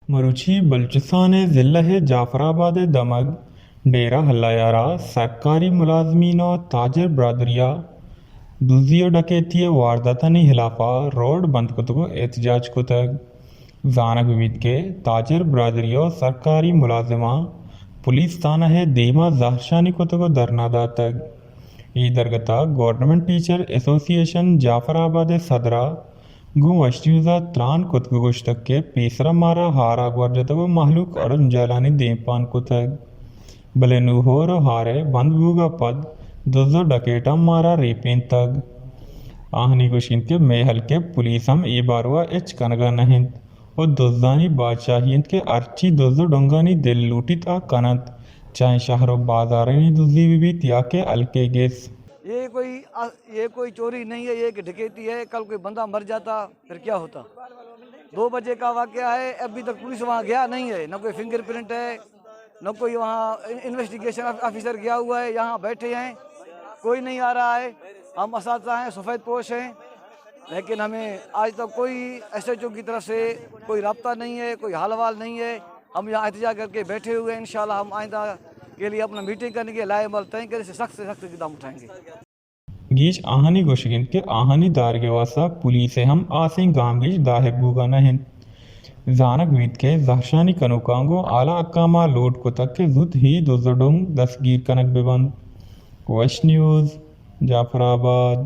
مروچی بلوچستان ءِ ضلع ءِ جعفر آباد ءِ دمگ ڈیرہ اللہ یار ءَ سرکاری ملازمین ءُ تاجر برادری ءَ دزی ءُ ڈکیتی ءِ وارداتانی ہلاف ءَ روڈ بند کتگ ءُ احتجاج کتگ۔ زانگ بہ بیت کہ تاجر برادری ءُ سرکاری ملازماں پولیس تھانہ ءِ دیم ءَ زہرشانی کتگ ءُ دھرنا داتگ۔ اے درگت ءَ گورنمنٹ ٹیچر ایسوسی ایشن جعفر آباد ءِ صدر ءَ گوں وش نیوز ءَ تران کتگ ءُ گوشتگ کہ پیسرا مارا ہار ءَ گور جتگ ءُ مہلوک ءَ جنجالانی دیمپان کتگ، بلے نوں ہور ءُ ہار ءِ بند بوگ ءَ پد دز ءُ ڈکیٹاں مارا ریپینتگ۔ آہانی گوش انت کہ مئے ہلک ءِ پولیس ہم اے بارو ءَ ہچ کنگ ءَ نہ انت ءُ دزانی بادشاہی انت کہ ہرچی دز ءُ ڈنگانی دل لوٹیت آ کن انت، چاہے شہر ءُ بازارانی دزی بہ بیت یا کہ ہلک ءِ گس۔ یہ کوئی، یہ کوئی چوری نہیں ہے، یہ ایک ڈکیتی ہے۔ کل کوئی بندہ مر جاتا، پھر کیا ہوتا؟ دو بجے کا واقعہ ہے، ابھی تک پولیس وہاں گیا نہیں ہے، نہ کوئی فنگر پرنٹ ہے، نہ کوئی وہاں انویسٹیگیشن آف-، آفیسر گیا ہوا ہے، یہاں بیٹھے ہیں، کوئی نہیں آ رہا ہے۔ ہم اساتذہ ہیں، سفید پوش ہیں، لیکن ہمیں آج تک کوئی ایس ایچ او کی طرف سے کوئی رابطہ نہیں ہے، کوئی حال احوال نہیں ہے۔ ہم یہاں احتجاج کر کے بیٹھے ہوئے ہیں، انشاءاللہ ہم آئندہ کے لیے اپنا میٹنگ کریں گے، لائحہ عمل طے کریں، سے سخت سے سخت اقدام اٹھائیں گے۔ گیش آہانی گوشگ انت کہ آہانی دارگ ءِ واستہ پولیس ءِ ہم آسیں گامگیج داہر بوگ ءَ نہ انت۔ زانگ بیت کہ زہرشانی کنوکاں گوں اعلی حکام ءَ لوٹ کتگ کہ زوت ہی دز ءُ ڈنگ دستگیر کنگ بہ بنت۔ وش نیوز، جعفر آباد۔